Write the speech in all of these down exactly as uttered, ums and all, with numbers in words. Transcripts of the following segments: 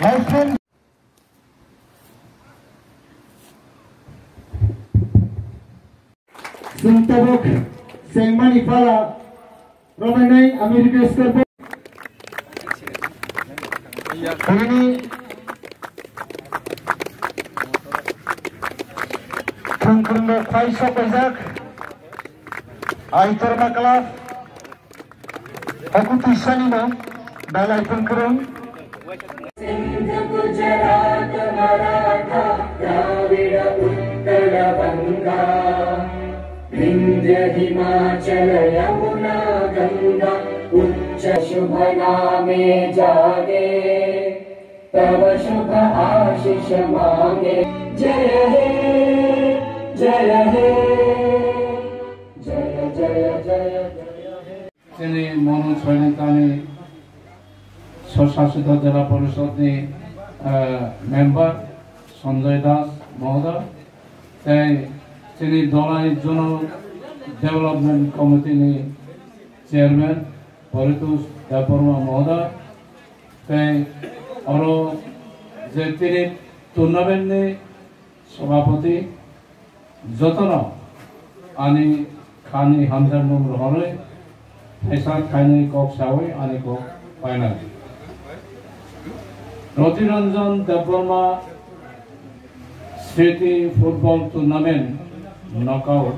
Lifeline. Chwng tabuk chengmani phala romwi nai America score bo. Bini thwng kwrwng rok phai sok paijak. Aitorma club. Haku twisani no belai pungkrung. Sindh, Gujarat, Maratha, Dravida, Uttara, Banga, Vindhya, Himachal, Yamuna, Ganga, Ucha, Shubh Name Jage, Tava Shubh Ashish Mange. Jaya he, Jaya he, Jaya, Jaya, Jaya, Jaya he. Chini Monu Soinitani Swsasito Jila Porishod ni, eh, member Sanjay Das Mohoday, tei chini Dolai Zonal Development Committee ni Chairman Paritosh Debbarma Mohoday, tei oro je tini tournament ni Sabhapati, jotono ani khani hamjakmung rohorwi thaisa thainwi kok sawi ani kok painai. Roti Ranjan Debbarma Smriti Football Tournament knockout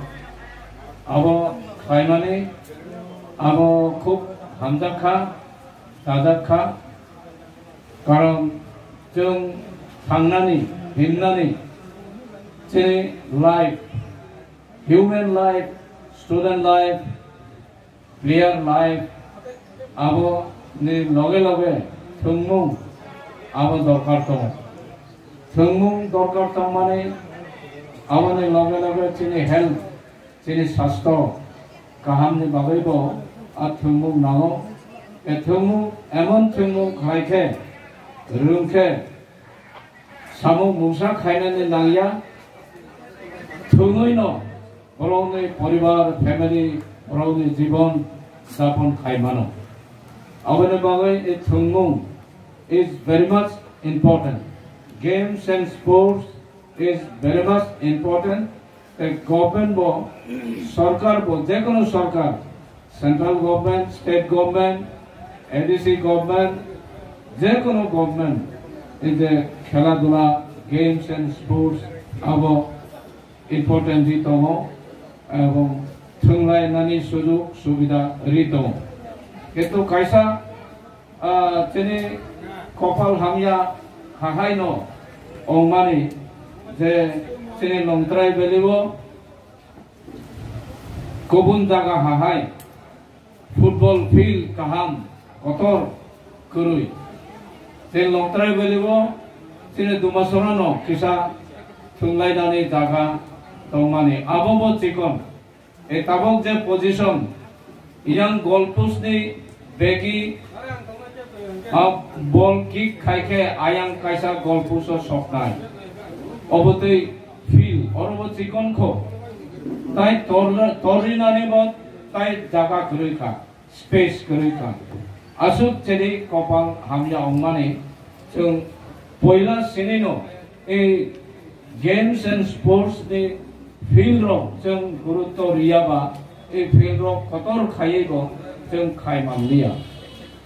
abo khlaimani abo khub hamjak kha, chajak kha. Karon chwng thangnani, himnani, chini life, human life, student life, player life, abo ni loge loge thwngmung abo dorkar tongo. Thwngmung dorkar tongmani aboni loge loge chini health, chini sasto kahamni bagwibo a thwngmung nango. E thwngmung emon thwngmung khlai khe, rwng khe, samung mungsa khainani nangya, thwngwi no borokni poribar, family, borokni jibon japon khai mano. Aboni bagwi e thwngmung is very much important. Games and sports is very much important. Tei government bo, sorkar bo, je kono sorkar, central government, state government, A D C government, je kono government, ei je khela dula, games and sports, abo important ri tongo, ebong thwnglainani sujug subida ri tongo. Kintu kaisa Ah, chini kopal hamya hahai no ongmani je chini Longtrai Valley o kubun jaga hahai football field kaham kotor kwrwi. Chini Longtrai Valley o chini Dumasora no kisa thwnglainani jaga tongmani, abo bo chikon. E tabok je position, yang goal post ni begi, ah, ball kick khai khe ayang kaisa goal post o soknai. Obo twi field, oro bo chikon kho. Tai tor-, torrinani bo tai jaga kwrwi kha. Space kwrwi kha. Aswk chedi kopal hamya wngmani chwng poila sinino ei games and sports ni field rok chwng gurutto riyaba ei field rok kotor khaiwi bo chwng khai manliya.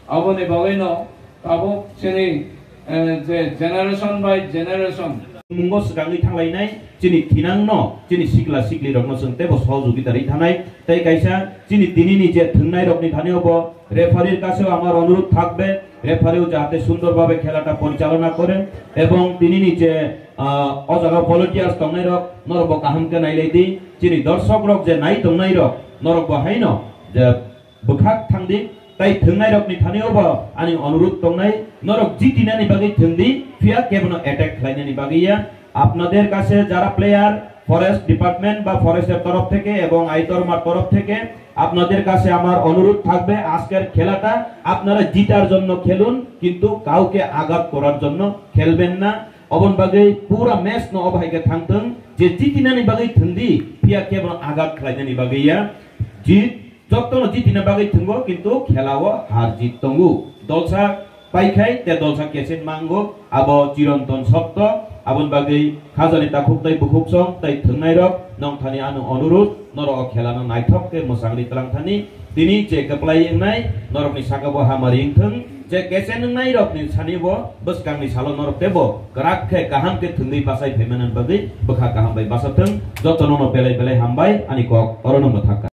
Aboni bagwino tabuk chini, eh, je generation by generation. Mungo swkangwi thanglainai chini thinangno, chini sikla siklirokno chwng teibo sohojogita rwi thanai. Tei kaisa chini tinini je thwngnairokni thani obo referee-r kaseo amar onurudh thakbe, referee-o jahate sundorbabe khelata porichalona kore ebong tinini je, ah, o jaga volunteers tongnairok norokbo kaham khe nailaidi, chini dorsokrok je nai tongnairok norokbo haino je bwkhak thangdi, tei thwngnairokni thani obo ani onurudh tongnai, norok jitinani bagwi thwngdi, phiya kebono attack khlainani bagwi ya. আপনাদের কাছে যারা player, forest department বা ফরেস্টের তরফ থেকে এবং আইতরমার তরফ থেকে আপনাদের কাছে আমার অনুরোধ থাকবে, আজকের খেলাটা আপনারা জিতার জন্য খেলুন, কিন্তু কাউকে আঘাত করার জন্য খেলবেন না। Oboni bagwi pura match no obo hai khe thangthwng, je jitinani bagwi thwngdi, phiya kebono agat khlainani bagwi ya. Jit Jotono jitina bagwi thwngo, kintu khelao har jit tongo. Dolsa Paikhai te dolsa kechen mango, abo chironton sotto, aboni bagwi khajani takhuk tei bukhuk song tei thwngnai rok nong thani ano onurut, norok o khela no naithok khe mwchangri tlang thani, tini je kwplai wngnai norokni saka bo hamari wngthwng, je kechen wngnai rokni sani bo bwskangni salo norok tebo kwrak khe kaham khe thwngwi bachai phaimani bagwi bwkha kaham bai bachathwng, jotono no belai belai hambai ani kok orono mwthakha.